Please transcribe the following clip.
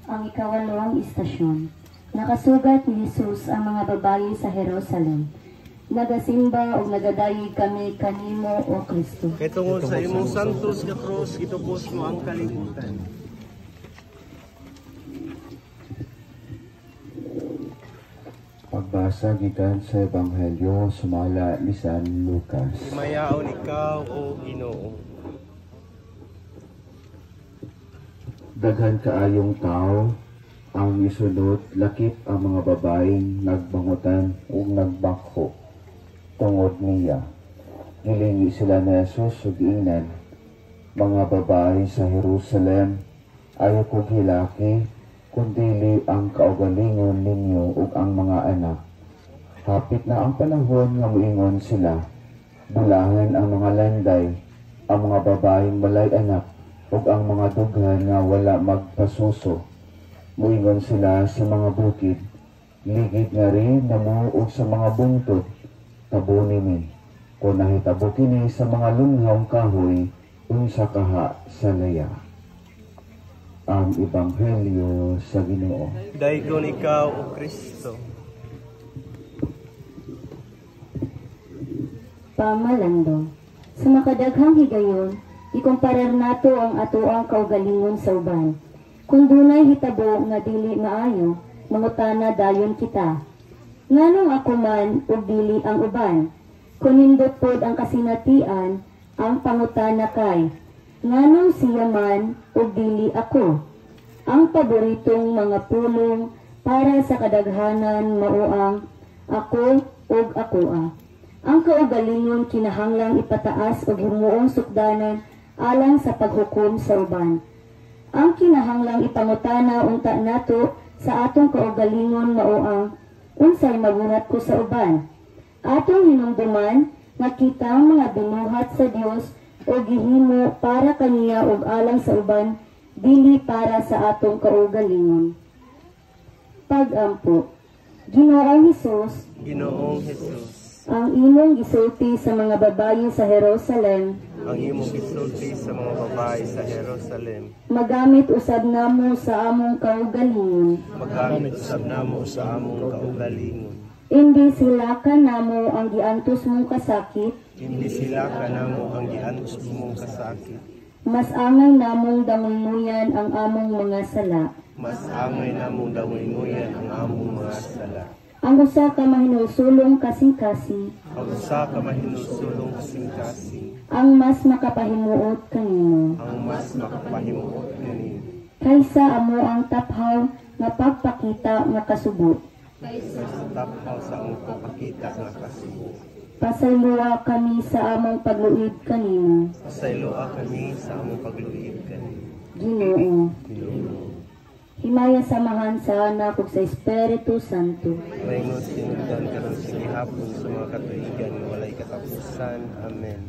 Ang ikawalong istasyon. Nakasugat ni Jesus ang mga babayi sa Jerusalem. Nagasimba ug nagadayeg kami kanimo, O Kristo. Kay tungod sa imong santos nga krus, gitubos mo ang kalibutan. Pagbasa gikan sa Ebanghelyo sumala ni San Lucas. Himayaon ikaw, O Ginoo. Daghan kaayong tao ang isunod lakip ang mga babaeng nagbangutan ug nagbakho tungod niya. Gilingi sila ni Jesus ug giingnan, "Mga babae sa Jerusalem, ayaw kog hilaki, kundili ang kaugalingon ninyo ug ang mga anak. Hapit na ang panahon nga moingon sila, bulahan ang mga landay, ang mga babaeng walay anak, ug ang mga dughan nga wala magpasuso. Moingon sila sa mga bukid, ligid nga rin namo, ug sa mga bungtod, tabuni mi. Kung nahitabo kini sa mga lunghawng kahoy, unsa kaha sa laya." Ang Ebanghelyo sa Ginoo. Daygon ikaw, O Kristo. Pamalandong. Sa makadaghang higayon, ikumparar nato ang atoang kaugalingon sa uban. Kung dunay hitabo nga dili maayo, mangutana dayon kita. Nganong ako man ug dili ang uban? Kun nindot pod ang kasinatian, ang pangutana kay, nganong siya man ug dili ako? Ang paboritong mga pulong para sa kadaghanan mao ang ako ug akoa. Ang kaugalingon kinahanglang ipataas og himuong sukdanan alang sa paghukom sa uban. Ang kinahanglang ipangutana unta nato sa atong kaugalingon mao ang unsay mabuhat ko sa uban. Atong hinumduman nga kitang mga binuhat sa Dios o gihimo para kaniya ug alang sa uban, dili para sa atong kaugalingon. Pag-ampo. Ginoong Hesus, Ginoong Hesus, ang imong gisulti sa mga babayi sa Jerusalem, ang imong gisulti sa mga babae sa Jerusalem, magamit usab namo sa among kaugalingon. Magamit usab namo sa among kaugalingon. Imbis hilakan namo ang giantos mong kasakit, imbis hilakan namo ang giantos mong kasakit, mas angay namong dangunguyan ang among mga sala. Mas angay namong dangunguyan ang among mga sala. Ang usa ka mahinulsulong kasing-kasing, ang usa ka mahinulsulong kasing-kasing, ang mas makapahimuot kanimo, ang mas makapahimuot kanimo, kaysa amo ang taphaw nga pagpakita nga kasubo. Kaysa taphaw sa among pagpakita nga kasubo. Pasayloa kami sa among pagluib kanimo. Pasayloa kami sa among pagluib kanimo. Ginoo. Ginoo. Himaya samahan sa Anak ug sa Espiritu Santo. Maingon sinugdan karon sa gihapon sa mga katuigan nga walay katapusan. Amen.